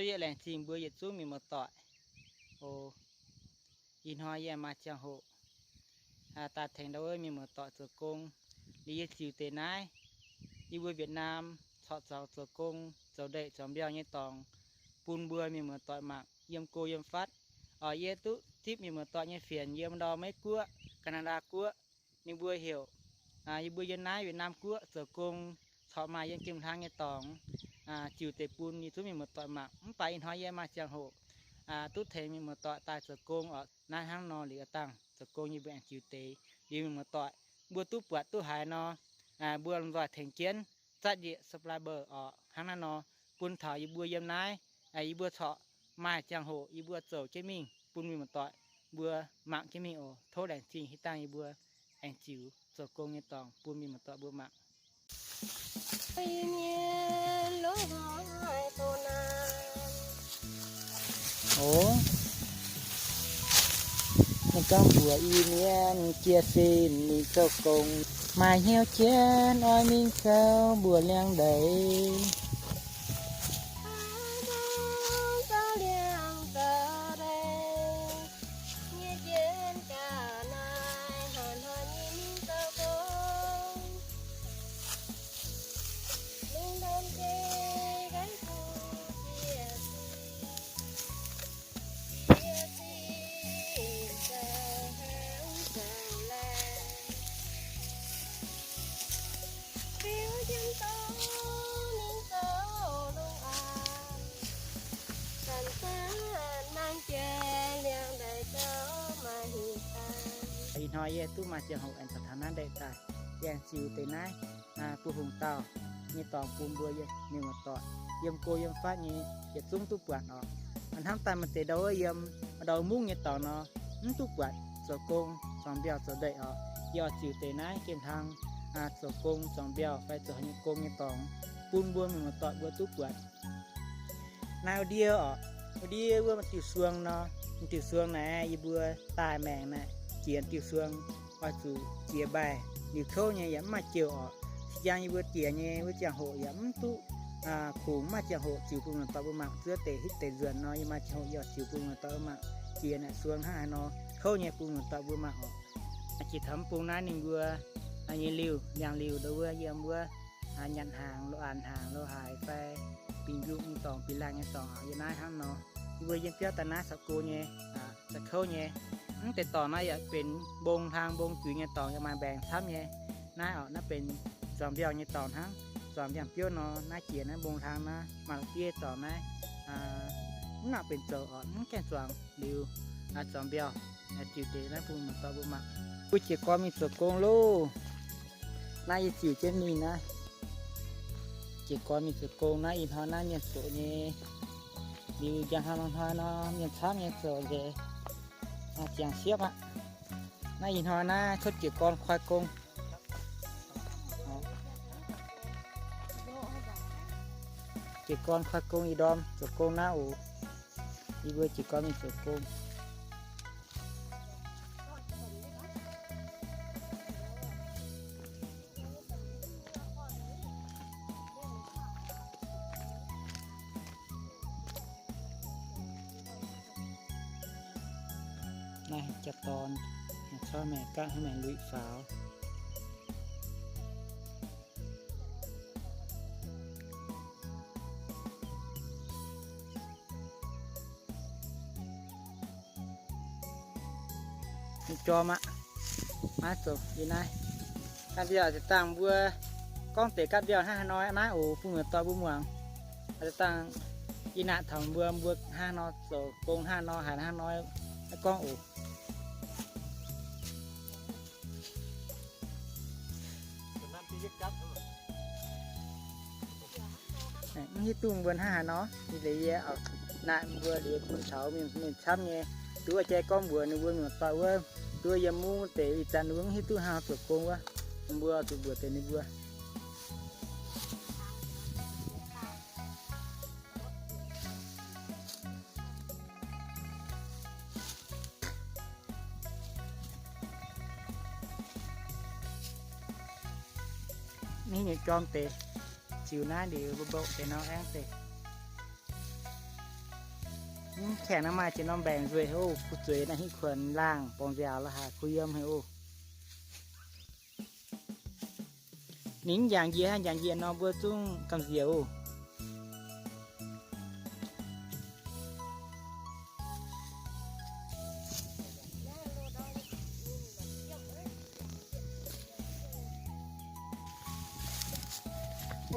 Yie laengz zingh mbuo yietc zungv mienh muoz-doic oc. Ih hnoi yie maaih ziangh hoc daaih tengx ndau wuov mienh muoz-doic zoux gong. Liuz yie ziux deix naaiv yie mbuo Việt Nam corc zoux zoux gong zoux ndeic zoux mbiauh nyei dorngx bun mbuo mienh muoz-doic mangc yiem go yiem fatv. Oc, yie duqv zipv mienh muoz-doic nyei fienx yiem ndau Meiv Guoqv, Canada Guoqv. Ninh mbuo heuc yie mbuo yiem naaiv Việt Nam Guoqv zoux gong corc maaih yiem gemh hlang nyei dorngx ziux deix bun yietc zungv mienh muoz-doic mangc. Mv baac ih hnoi yie maaih ziangh hoc duqv tengx mienh muoz-doic daaih zoux gong oc. Naaiv hnangv nor liuz aav dangh zoux gong yie mbuo aengx ziux deix liuz mienh muoz-doic mbuo duqv buatc duqv haiz nor, mbuo nzoih tengx jienv zatv njiec subscriber oc. Hnangv naaiv nor, bun taux yie mbuo yiem naaiv, yie mbuo corc maaih ziangh hoc yie mbuo zoux jienv mingh bun mienh muoz-doic mbuo mangc jienv mingh oc. Tov laengz zingh hitv dangh yie mbuo aengx ziux zoux gong nyei dorngx bun mienh muoz-doic mbuo mangc. Oc, ninh gorngv mbuox Iu-Mienh jiex sin mingh zoux gong, maaih hnyouv jienv oix mingh zoux mbuox liangx-ndeic. Ih hnoi yie duqv maaih ziangh hoc aengx taux naaiv ndeic daaih, yie aengx ziux deix naaiv bun hungh dauh nyei dorngx bun mbuo mienh muoz-doic yiem go yiem fatv nyei yietc zungv duqv buatc oc. Hnamv daaih maaih deix ndau wuov yiem ndau mungv nyei dorngx nor, mv duqv buatc zoux gong zorngx mbiauh zoux ndeic oc. Yie oix ziux deix naaiv gemh hlang zoux gong zorngx mbiauh fai zoux haaix nyungc gong nyei dorngx bun mbuo mienh muoz-doic mbuo duqv buatc. Naaiv wuov ndiev oc, wuov ndiev wuov maaih diuh suong nor, diuh suong naaiv yie mbuo daaih maengc naaiv jiex diuh suong, oix zuqc jiex mbaih liuz kouv nyei yaac mv maaih jouh oc. Se jang yie mbuo jiex nyei wuov ziangh hoc yaac mv duqv kungx, maaih ziangh hoc ziux bun muoz-doic mbuo mangc. Zuov deix hitv deix nzuonx nor, yie maaih ziangh hoc yaac ziux bun muoz-doic mbuo mangc jiex naaic suong hnangv haaix nor, kouv nyei bun muoz-doic mbuo mangc oc. Jiex taux mv bung naaiv ninh mbuo nyei liuh, liangx liuh ndau wuov yiem wuov nyanc hnaangx lo, aanx hnaangx lo haaix fai bingx mbiungc nyei dorngx, bingx laangh nyei dorngx oc. Yiem naaiv hnangv nor, yie mbuo yiem biauv daaih naaiv corc go nyei, corc kouv nyei. Mv deix dorngx naaiv yaac benx mbong hlang mbong zuiz nyei dorngx, yaac maaih mbaengx camv nyei. Naaiv oc, naaiv benx zorngx mbiauh nyei dorngx hnangv. Zorngx mbiauh biouv nor, naaiv jiex naaiv mbong hlang naaiv, maaih la'bieiv dorngx naaiv, mv nangc benx zoux oc, mv gaengh zuangx liuz, zorngx mbiauh, ziux deix naaiv bun muoz-doic mbuo mangc. Mbuo jiez gorn mingh zoux gong loh. Naaiv yie ziux jienv mingh naaiv. Jiez gorn mingh zoux gong naaiv, ih hnoi naaiv mienh zoqc nyei. Liuz njang hnoi hnoi nor mienh camv nyei zoux nzeix, ziangx siepv aqv. Naaiv ih hnoi naaiv cuotv jiez gorn koi gong. Jiez gorn koi gong ih ndorm zoux gong naaiv oc. Yie mbuo jiez gorn mingh zoux gong. Naaiv jaa-dorn, coiv maengc gaatv, haaix maengc luic faaux. Jorm aqv. Naaiv zoux yie naaiv. Naaiv mbiauh ziex dangh mbuo gorngv deix gapv mbiauh hnangv haaix nor naaiv oc, bun muoz-doic mbuo muangx. Ziex dangh yie naaic taux mbuo, mbuo hnangv haaix nor zoux gong, hnangv haaix nor haiz hnangv haaix nor gorngv oc. Mv hiuv duqv mbuo hnangv haaix nor, yie deix yie naaic mbuo liuz bun taux mienh, mienh camv nyei, duqv jai gorngv mbuox ninh mbuo muoz-doic wuov, duqv yiem mungv deix ih zanc ninh mbuo mv hiuv duqv hnangv haaix nor zoux gong wuov, mbuo zuqc mbuox deix ninh mbuo. Naaiv nyei jorm deix, ziux naaiv liuz mbuo mboqv deix nor aengv deix. Mv kaengx naaiv maaih ziex norm mbaengx nzueic haic oc. Kuv zueiz naaiv hitv kuonx laangh borngz nziaaux la'haaix kuv yiem haic oc. Ninh mv njangc njiec, njangc njiec nor mbuo zungv gamh nziex oc.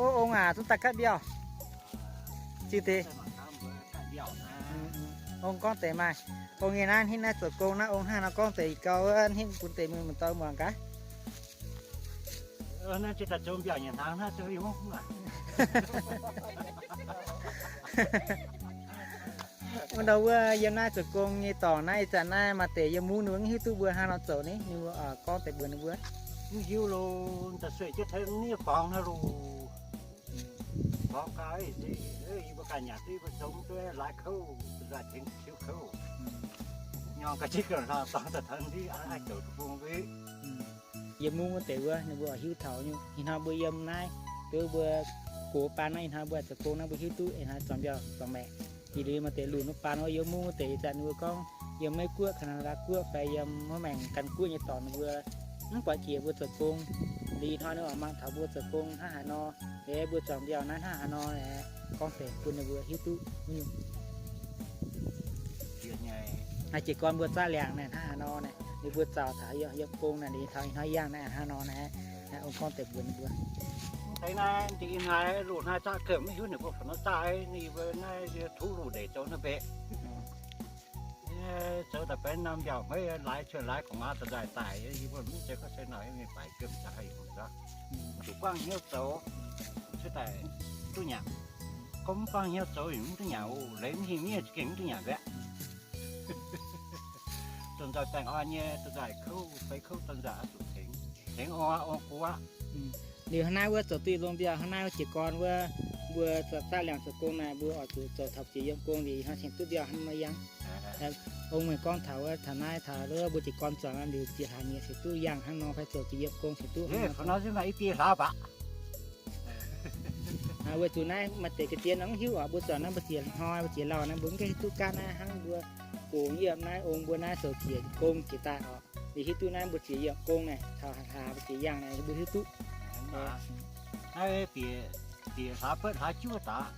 Ov, ong aac, zungv daaih gaatv mbiauh. Ziux deix. Ong gorngv deix maaih. Ong nyei naaiv, hnangv naaiv zoux gong naaiv, ong hnangv nor gorngv deix gau, hnangv bun deix mienh muoz-doic muangx gaax. Wuov ndau wuov yiem naaiv zoux gong nyei dorngx naaiv, ih zanc naaiv maaih deix yiem mungv ninh mbuo mv hiuv duqv mbuo hnangv nor zoux ni, ninh mbuo gorngv deix mbuox ninh mbuo, mv hiuv lo, da'sueih jienv tengx nie borngz hnangv lo. Borngz gau, yie mbuo ganh nyanc duqv, yie mbuo zoux duqv laaix kouv, nzaaih tengx tiuv kouv. Nyorng ga'jiex ga'hnaangx dorngx daaih taux ndiev aqv, zoux duqv bung nduiv. Yiem mungv wuov deix wuov ninh mbuo hiuv taux nyei. Ih hnoi mbuo yiem naaiv, duqv mbuo gox baan naaiv, ih hnoi mbuo zoux gong naaiv mbuo hiuv duqv ih hnoi zuangx mbiauh zuangx maengc. Ih liuz maaih deix lunc wuov baan wuov yiem mungv wuov deix, ih zanc ninh mbuo gorngv yiem Meiv Guoqv, Canada Guoqv fai yiem wuov maengc Gan Guoqv nyei dorngx ninh mbuo mv buatc jiex mbuo zoux gong. Liuz ih hnoi ninh oix mangc taux mbuo zoux gong hnangv haaix nor, liuz mbuo zuangx mbiauh naaiv hnangv haaix nor, gorngv deix bun ninh mbuo hiuv duqv wuov nyungc. Naaiv jiez gorn mbuo zaqv liangx naaiv hnangv haaix nor naaiv, liuz mbuo zaux taux yiem gong naaiv, liuz taux ih hnoi yangh naaiv hnangv nor naaiv, ong gorngv deix mbuox ninh mbuo. Deix naaiv ndiev ih hnoi loz-hnoi zaqv kouv mv hiuv ninh mbuo fungc nor zaqv, ninh mbuo naaiv tuv luh ndeic zoux naaiv mbeqc. Zoux daaih benx norm mbiauh hmeiv laaix cuotv laaix gu'nguaaz daaih daaih, yie mbuo mv zeiz gorngv se nor mingh baaic jiem zaqc haaix nyungc nzorqc. Zuqc buangv hnyouv zoux, cuotv daaih duqv nyanc. Gorngv mv buangv hnyouv zoux mv duqv nyanc oc. Leiz mv hingh miev za'gengh mv duqv nyanc mbiaeqv. Domh nzoih baengh orn nyei, domh nzoih kouv, feix kouv domh nzoih oix zuqc tengx, tengx ong aqv, ong guv aqv. Liuz hnangv naaiv wuov zoux duqv longx mbiauh, hnangv naaiv wuov jiez gorn wuov, mbuo zaqv liangx zoux gong naaic, mbuo oix zuqc zoux taux jiex yiem gong liuz ih hnoi cingx duqv mbiauh hnangv nor yangh. Ong meih gorngv taux wuov taux naaiv taux wuov mbuo jiez gorn zuangx liuz ziex hlaax nyieqc cingx duqv yangh hnangv nor fai zoux jiex yiem gong cingx duqv hnangv nor. Weic zuqc naaiv maaih deix ga'ndiev nor mv hiuv oc, mbuo zuangx naaiv mbuo ziex hnoi mbuo ziex lauh naaiv mbuo mv gaengh hiuv duqv gaatv naaiv hnangv mbuo gox yiem naaiv ong mbuo naaiv zoux jiex gong jiex daaih oc. Liuz hiuv duqv naaiv mbuo ziex yiem gong naaic taux hlaax mbuo ziex yangh naaic mbuo hiuv duqv. Naaiv bieqc, bieqc hlaax betv hlaax juov daaih,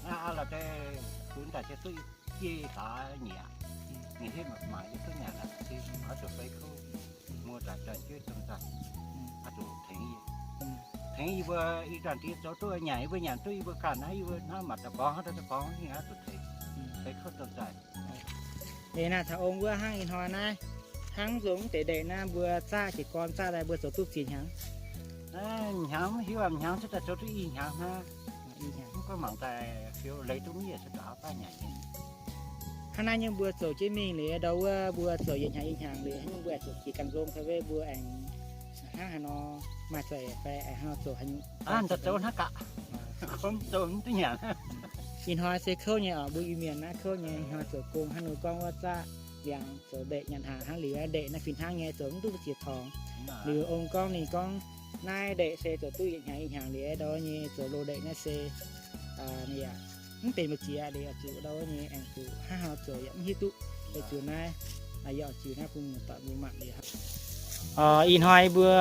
naaiv aav la'deix funx daaih se duqv jienv hlaax nyieqc, ninh hitv mangc yie duqv nyanc aqv, oix zuqc feix kouv, muoz-doic juov domh nzoih, oix zuqc tengx yie, tengx yie mbuo ih zanc diex zoux duqv nyanc, yie mbuo nyanc duqv yie mbuo ganh naaiv, yie mbuo hnangv maaih da'borngz hnangv da'borngz ninh oix zuqc tengx, feix kouv domh nzoih. Liuz naaiv taux ong wuov hnangv ih hnoi naaiv, hnangv nzong mv deix ndeic naaiv mbuo zaqv jiez gorn zaqv daaih mbuo zoux duqv ziex hnyangx. Hnyangx mv hiuv, hnyangx cuotv daaih zoux duqv i hnyangx hnangv. Mv gorngv mangc daaih fiou leiz duqv mv yietc cuotv daaih baav nyanc nyei. Hnangv naaiv nyei mbuo zoux jienv mingh liuz ndau wuov mbuo zoux yietc hnyangx i hnyangx liuz hnangv mbuo zuqc jiex ganh nzong fai mbuo aengx hnangv haaix nor maaih za'eix fai aengx hnangv nor zoux haaix nyungc. Zoux hnangv gaax, zoux mv duqv nyanc. Ih hnoi se kouv nyei oc, mbuo Iu-Mienh naaiv kouv nyei. Ih hnoi zoux gong hnangv nor gorngv wuov zaqv liangx zoux ndeic nyanc hnaangx hnangv liuz, ndeic naaiv fih hnangv nyei zoux mv duqv mbu'ziex torngx. Liuz ong gorngv ninh gorngv naaiv ndeic se zoux duqv yietc hnyangx i hnyangx liuz ndau nyei zoux loz-ndeic naaiv se ninh yaac mv benx mbu'ziex liuz oix zuqc ndau nyei aengx zuqc hnangv haaix nor zoux yaac mv hiuv duqv. Weic zuqc naaiv yaac oix zuqc naaiv bun muoz-doic mbuo mangc liuz. Ih hnoi yie mbuo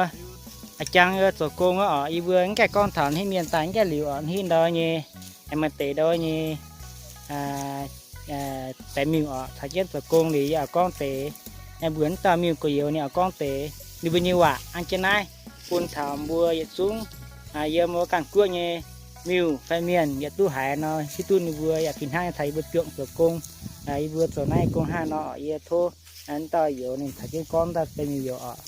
a'jang zoux gong oc, yie mbuo mv gaengh gorngv taux hnangv mienh daaih mv gaengh liuz oc, hnangv ndau nyei, maaih deix ndau nyei baeqc miuc oc, caux jienv zoux gong liuz yie oix gorngv deix, mbuo mv dauh miuc gorx-youz ninh oix gorngv deix ninh mbuo nyei waac an jienv naaiv bun taux mbuo yietc zungv yiem wuov ganh guoqv nyei miuc fai mienh yietc duqv haiz nor hiuv duqv ninh mbuo yaac fih hnangv nyei taux yie mbuo juangc zoux gong. Yie mbuo zoux naaiv gong hnangv nor, yie tov dauh youz ninh caux jienv gorngv dauh deix miuc youz oc.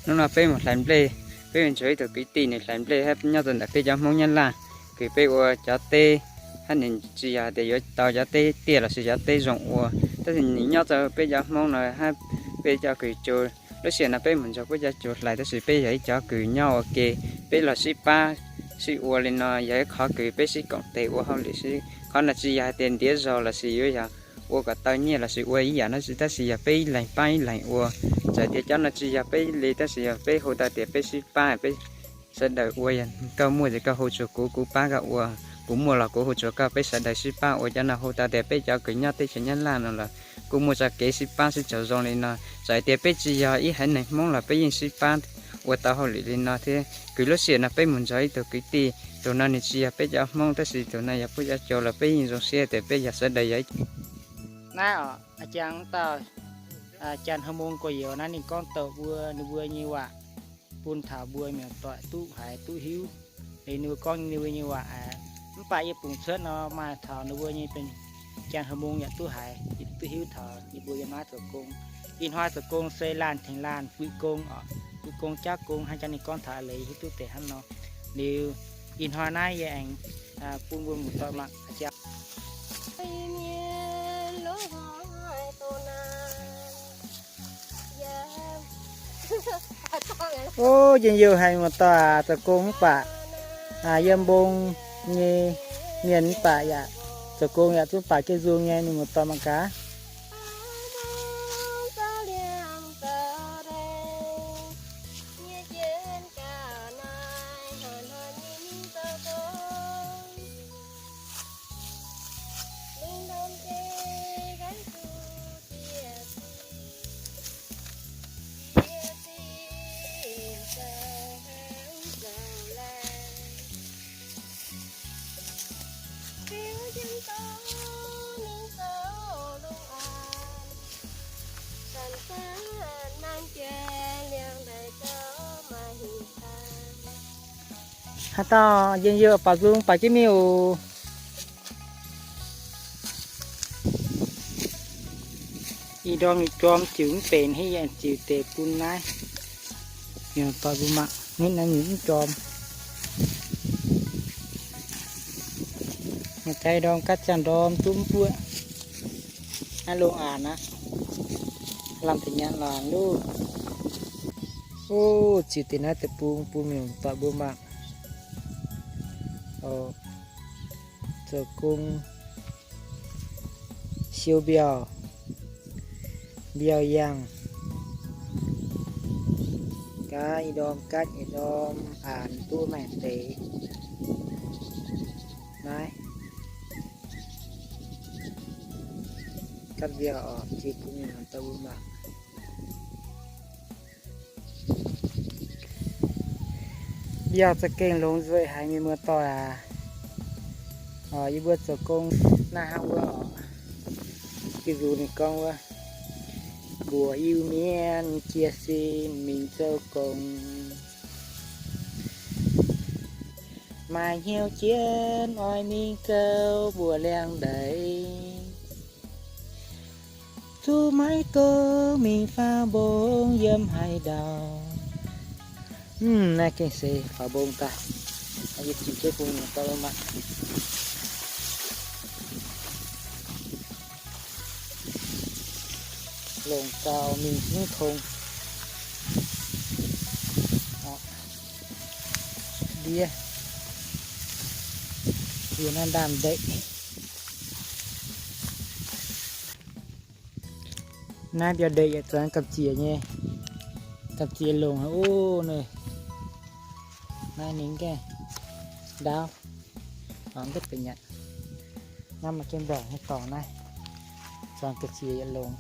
Hnub nor beiv mangc hlaaix nplei, beiv mingh nzuonx ih doqc gux dih ninh hlaaix nplei haiv nyob daaih naaic beiv jauv Hmoonh nyei laangh, gux beiv wuov jauv deiv, haiv ninh zih yaac deix yuoz dau jauv deiv dieh losc jauv deiv nzongh wuov. Daaih ninh nyob daaih beiv jauv Hmoonh nor haiv beiv jauv gux joux. Lov siec nor beiv mangc nzuonx beiv jauv joux hlaaix, daaih sic beiv yaac ih jauv gux nyob wuov geh, beiv lorz sipv baav sipv wuov liuz nor yaac ih qhov gux beiv sipv gongc deix wuov hauv liuz sipv. Qhov naaiv zih yaac deix ndiev zaux losc yuoz yaac wuov gauh dau nyiej losc wuov ih yaac naaiv zih, daaih sic yaac beiv ih laengz baav ih laengz wuov. Zaaix diex jauv naaiv zih yaac beiv liuz, daaih sic yaac beiv hlo daaih diex beiv sipv baav beiv saiv ndau wuov yaac gauh muoz yaac gauh hlo zuqc gux, gux baav gauh wuov. Gu'muoz lorz gu'huv zuqc gauh beiv seix daaih sipv baamv wuov jaax naaiv, hoqc daaih deix beiv jaax gu'nyauv deix qiex nyaiv laanh nor lorz, gu'muoz za'gengh sipv baamv sipv zoux nzong liuz nor, za'gengh deix beiv ziex yaac i haiz naaic Hmoox lorz beiv yingh sipv baamv wuov dauh hauv liuz liuz nor, tengx guix luv sieqv nor beiv muonz nzoih i dongh guix dieh. Dongh nor ninh ziex yaac beiv jaax Hmoox, daaih sic dongh naaiv yaac buov jaax joux lorz beiv yingh nzong siev deix beiv yaac seix daaih yaac. Naaiv oc, a'jang dauh Janx Hmong gorx-youz naaiv ninh gorngv douc mbuo ninh mbuo nyei waac bun taux mbuo mienh doic duqv haiz duqv hiuv. Liuz ninh mbuo gorngv ninh mbuo nyei waac, mv baac yie bungx cuotv nor maaih taux ninh mbuo nyei benx Janx Hmong yaac duqv haiz, duqv hiuv taux yie mbuo yiem naaiv zoux gong. Ih hnoi zoux gong se laanh tengx laanh fuiv gong oc, fuiv gong jauv gong hnangv jang ninh gorngv taux leiz hiuv duqv deix hnangv nor. Liuz ih hnoi naaiv yie aengx bun mbuo muoz-doic mangc jauv. O, njien-youh haic muoz-doic aac, zoux gong mv baac yiem mbong nyei mienh mv baac yaac zoux gong yaac zungv baac jienv nzung nyei, mienh muoz-doic mangc gaax. Haaix dauh njien-youh baac nzung baac jienv mingh oc. Ih ndorm ninh jorm ziux mv benx, hitv yaac ziux deix bun naaiv. Mienh doic mbuo mangc, nitv naaiv ninh mv jorm. Maaih jaax ndorm, gaatv ziangh ndorm duqv mv buoqv. Naaiv longx aqc aqv. Lamh deix nyanc laangc loh. O, ziux deix naaiv deic-bung bun mienh doic mbuo mangc. Zoux gong siou mbiauh, mbiauh yangh. Gaav ih ndorm gaatv ih ndorm aanx duqv maengc deix. Naaiv gaatv mbiauh oc, ziux bun mienh doic mbuo mangc. Mbiauh za'gengh longx nzueic haic mienh muoz-doic aac. Yie mbuo zoux gong naaiv hnangv wuov oc. Ga'nzunc ninh gorngv wuov, mbuox Iu-Mienh jiex sin mingh zoux gong. Maaih hnyouv jienv oix mingh zoux mbuox liangx-ndeic. Zuqc maiv gong mingh faaux mbong yiem haaix ndau. Naaiv gengh se faaux mbong daaih. Yie ziux jienv bun mienh doic mangc. Longc gau mingh mv tong. Ndiev. Yie naaiv ndaamv-ndeic. Naaiv mbiauh ndeic yaac zuangx gamh nziex nyei. Gamh nziex longc haic ov. Naaiv ninh gaengh ndaauv. Mv duqv benx nyanc. Naaiv maaih jienv mbiauh nyei dorngx naaiv. Zuangx gamh nziex yaac longc.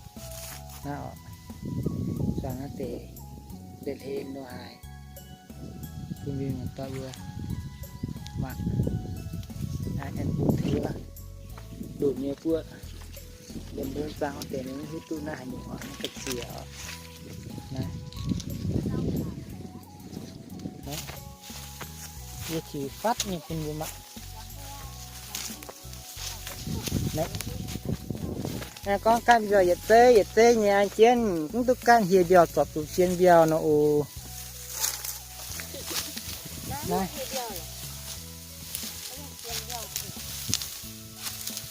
Naaiv oc. Zuangx naaiv deix ndeic hlen nor haic. Bun mienh doic mbuo mangc. Naaiv aengx bung teix wuov, lunc nyei buoqv. Yiem mbuo zaangc deix ninh mv hiuv duqv naaiv haaix nyungc oc, naaiv gamh nziex oc. Naaiv, yie ziux fatv nyei bun mbuo mangc. Naaiv gorngv gaatv mbiauh yietc zeiv yietc zeiv nyei an jienv, mv duqv gaatv hieh mbiauh zorpc zuqc zien mbiauh nor oc. Naaiv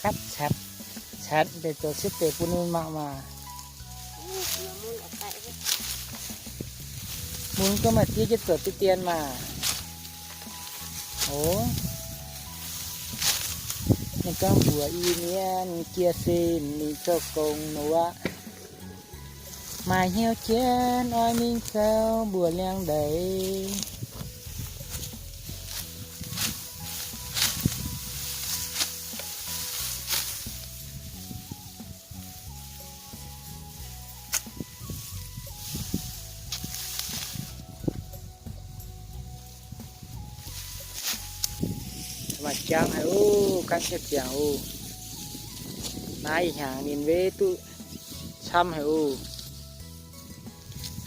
gaatv catc, catc deix zoux sieqv deix bun ninh mangc maah. Mun gorngv maaih diev jienv zoux deix dien maah. Oc, ninh gorngv mbuox Iu-Mienh jiex sin mingh zoux gong nor aqv. Maaih hnyouv jienv oix mingh zoux mbuox liangx-ndeic. jangv haic oc, gaanv jienv ziangx oc. Naaiv ih hnyangx ninh wetv duqv camv haic oc.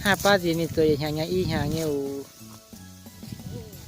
Haah, baav nziex ninh zoux yietc hnyangx nyei i hnyangx nyei oc.